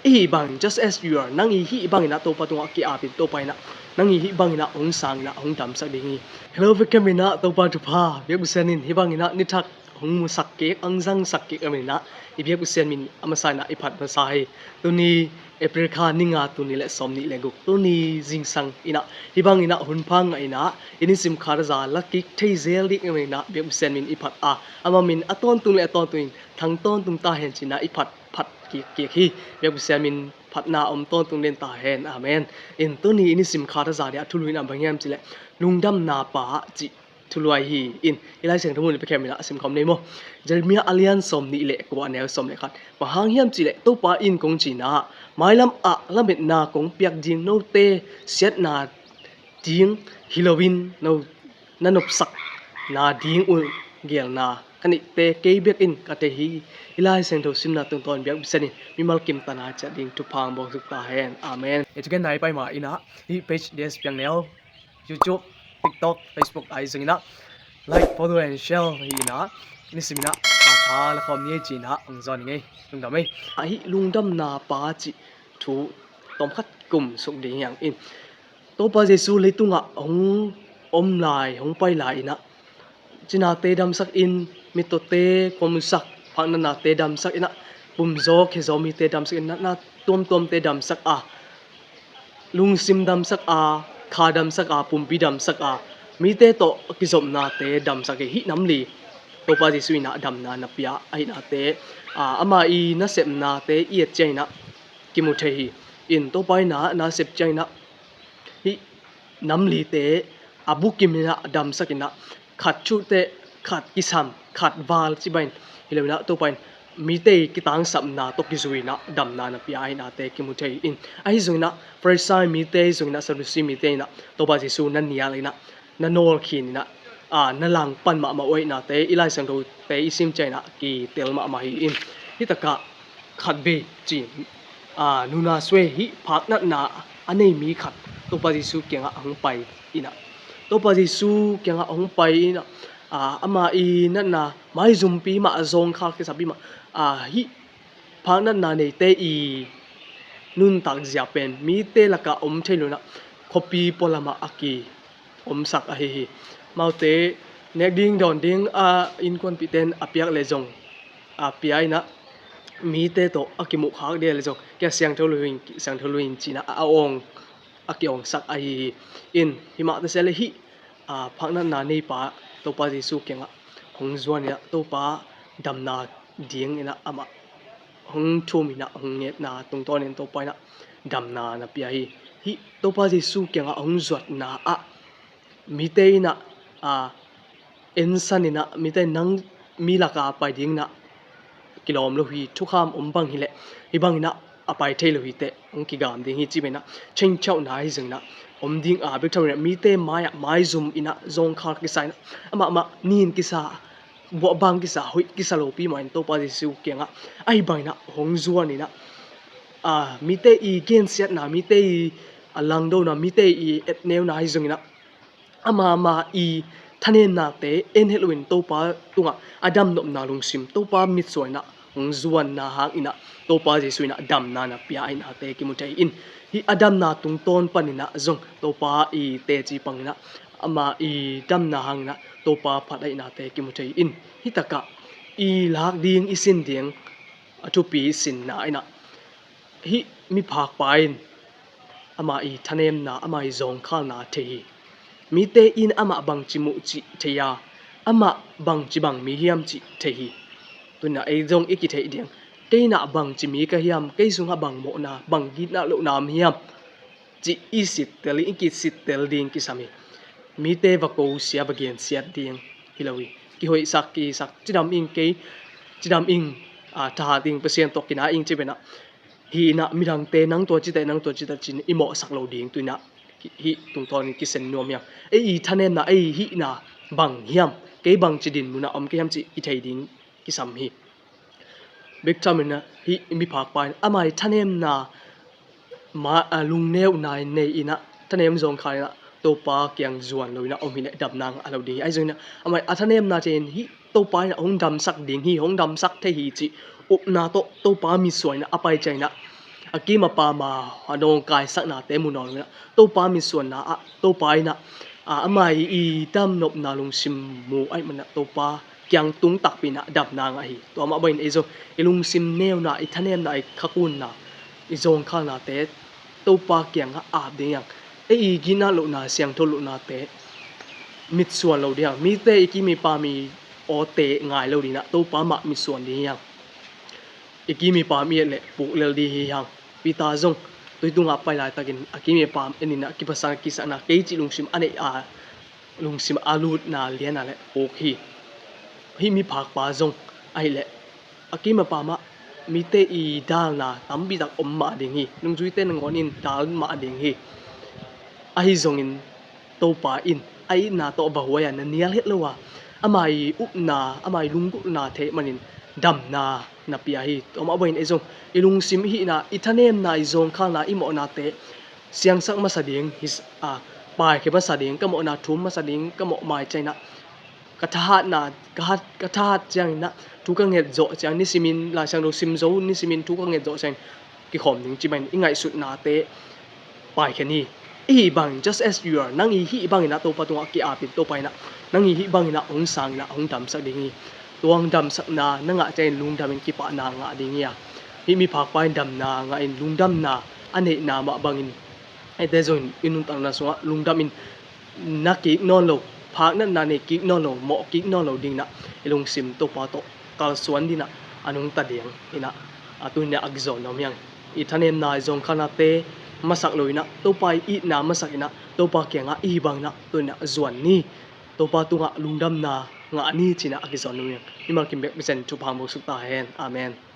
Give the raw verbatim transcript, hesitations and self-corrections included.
I hih bangin, just as you are, nang i hih bangin ah Topa tungah ki-apin, Topa in ah nang i hih bangin ah hong sangin ah hong damsak ding hi. Hello, biakam in ah Topa thupha, biakbuk siamin hih bangin ah nithak hong musak kik, hong zangsak kik ahih manin ah i biakbuk siamin a masa in ah i phat masa hi. Tuni April kha ni nga, tul nih le sawmnih le guk, tuni zingsang in ah hih bangin ah hun pha ngah in ah i nisim khat a za la kik thei zel ding ahih manin ah biakbuk siamin i phat a, ama min a tawntung le a tawntung in thang tawntung ta hen ci-in ah i phat phat kik kik hi. Biakbuk siamin phatna om tawntung den ta hen. Amen. In tuni i nisim khat a za dia a thulu in ah bang hiam cih leh lungdamna pa cih thulu ahi hi. In i Lai Siangtho mun i pia khem in ah a sim khawm ni maw. Jeremiah a lian sawmnih le kua, a neu sawm le khat. Bang hang hiam cih leh Topa in kong ci in ah, mailam ah lametna kong piak ding, note siatna ding hi loin no na nopsak nading un geelna ka neihte kei bek in ka thei hi. I Lai Siangtho simna tungtawn biakbuk siamin mimal kimta na ciat ding thupha hong bawl zuk ta hen. Amen. E, tu gen nai pai ma in ah hih page D S Piang Neu, YouTube, TikTok, Facebook ahi zongin ah like, follow and share hi in ah i nisim in ah tha tha la khawm ni ei ci-in ah hong zawn ing ei. Lungdam ei. A hih lungdamna pa cih thu tawmkhat kum suk ding hi hang. In Topa Jesu leitungah hong om lai, hong pai lai in ah cinate damsak in, mittawte khuamusak, phaknatnate damsak in ah, pumzaw khezaw mite damsak in, natna tuamtuamte damsak a, lungsim damsak a, kha damsak a, pumpi damsak a, mite tawh kizopnate damsak hi. Hih nam li Topa Jesu in ah damna na pia ahihnate, a, ama i nasepnate i et ciang in ah kimu thei hi. In Topa in ah na sep ciang in ah hih nam lite a bukim in ah damsak in ah, khat thuhteh, khat kisam, khat val ci bangin hi lo in ah, Topa in mite i kitangsapna tawh kizui in ah damna na pia ahihnate kimu thei hi. In ahi zongin ah Pharisai mite, ahi zongin ah Sadusi mite in ah Topa Jesu na nial in ah, na nawlkhin in ah, a, na langpan mahmah uh ahihnate i Lai Siangthote i sim ciang in ah kitel mahmah hi. In hih takah khat vei ci, a, nunasue, hih phaknatna a nei mi khat Topa Jesu kiangah hong pai in ah, Topa Jesu kiangah hong pai in ah, a, ama i natna maizumpi mah, a zawngkhal kisapi mah, a, hih phaknatna neite i nuntak zia pen mite lakah om thei lo in ah, khuapi pualamah a ki omsak ahi hi. Amaute nek ding dawn ding a innkuanpihte in a piak leh zong a pia in ah, mite tawh a kimuh khak ding leh zong kia siangtho lo hi, siangtho lo hi ci-in ah a awng, a ki-awngsak ahi hi. In hih mah ta se leh hih, a, phaknatna neipa Topa Jesu kiangah hong zuan in ah Topa damna ding in ah amah hong thum in ah hong ngetna tungtawn in Topa in ah damna na pia hi. Hih Topa Jesu kiangah hong zuatna ah mite in ah, a, ensan in ah, mite in nang mi lakah pai ding in ah kilawm lo hi, thukham om bang hi leh hih bang in ah a pai thei lo hi teh hong kigam ding hi ci bangin ah chengchauhna ahi zongin ah om ding a, bek tham in ah mite mai-ah maizum in ah zawngkhal kisa in ah, amah mah nin kisa, buahbang kisa, hoih kisa lopi mah in Topa Jesu kiangah ahi bangin ah hong zuan in ah, a, mite i gensiatna, mite i, a, langdona, mite i etneuna ahi zongin ah, ama ma i thanemnate en het loin Topa tungah a damnopna lungsim, Topa mitsuan in ah hong zuanna hangin ah Topa Jesu in ah damna na pia ahihnate kimu thei in, hih a damna tungtawn panin ah zong Topa i teci pangin ah ama i damna hangin ah Topa phat ahihnate kimu thei in, hih takah i lak ding, i sin ding a thupi sinna in ah hih miphakpa in ama i thanemna, ama i zawngkhalna thei hi. Mite in amah bangci muh cih thei a, amah bangci bang mi hiam cih thei hi. Tu-in ah ei zong i kitheih ding, kei in ah bangci mi ka hiam, kei sungah bang mawhna, bang gitna lohna om hiam cih i sittel, i kisittel ding kisam hi. Mite va kosia, va gensiat ding hi lo hi. Kihoihsak, kisak, cidam ing kei, cidam ing, a, thahat ing, Pasian tawh kina ing ci bangin ah, hih in ah midangte nang tua citeh, nang tua citeh ci-in i mawhsak lo ding, tu-in ah hih tungtawnin kisen nuam hiam. Ei i thanemna, ei hihna bang hiam, kei bangci dinmun ah om ka hiam cih kithei ding kisam hi. Bek tham in ah hih miphakpa in ama i thanemna ma, a, lungneuhna in nei in ah, thanem zawngkhal in ah Topa kiang zuan lo in ah om hi leh damna ngah lo ding hi. Ahi zongin ah ama i a thanemna thei in hih Topa in ah hong damsak ding hi, hong damsak thei hi cih upna tawh Topa mitsuan in ah a pai ciang in ah a kim a pam a a nawngkaisaknate mu nawn lo in ah, Topa mitsuanna ah Topa in ah, a, amah i i damnopna lungsim mu ahih manin ah Topa kiang tung takpi in ah damna ngah hi. Tua mah bangin ei zong i lungsim neuna, i thanemna, i khakunna, i zawngkhalnate Topa kiangah ap ding hi hang. Ei i gitna lohna, siangtho lohnate mitsuan lo ding hi hang. Mite i kim i pam i awte ngai lo ding in ah Topa mah mitsuan ding hi hang. I kim i pam i et leh puk lel ding hi hang. Peter zong tui tungah pai laitakin a kim i pam en in ah kiphasak kisakna, kei cih lungsim a neih a, lungsim a lutna lian ah leh puk hi. Hih miphakpa zong ahih leh a kim a pam ah mite i dalna tampi tak om mah ding hi. Nungzuite nangawn in dal mah ding hi. Ahi zongin Topa in a itna tawh va huai a, na nial het lo a, ama i upna, ama i lunggulhna theih manin damna na pia hi. Tua mah bangin ei zong i lungsim i hihna, i thanemna, i zawngkhalna, i mawhnate siangsak masa ding hi, a, paikhia masa ding, ka mawhna thum masa ding, ka mawh mai ciang in ah ka thahatna, ka hat, ka thahat ciangin ah thu ka nget zawh ciang, nisimin Lai Siangtho sim zo, nisimin thu ka nget zawh ciangin kikhawm ding, ci bangin i ngaihsutnate paikhia ni. I hih bangin, just as you are, nang i hih bangin ah Topa tungah ki-apin, Topa in ah nang i hih bangin ah hong sang in ah hong damsak ding hi. Tua hong damsakna na ngah ciangin lungdamin kipahna ngah ding hi a, hih miphakpa in damna ngahin lungdamna a neihna mah bangin eite zong i nuntakna sungah lungdamin na kik nawn lo, phaknatna nei kik nawn lo, mawh kik nawn lo ding in ah i lungsim Topa tawh kalsuan ding in ah a nungta ding in ah, a, tuni in ah a kizawn nuam hi hang. I thanemna, i zawngkhalnate masak lo in ah, Topa i itna masak in ah, Topa kiangah i hih bangin ah tuni in ah zuan ni. Topa tungah lungdamna ngah ni, ci in ah a kizawn nuam hi hang. Mimal kim bek Pasian in thupha hong suk ta hen. Amen.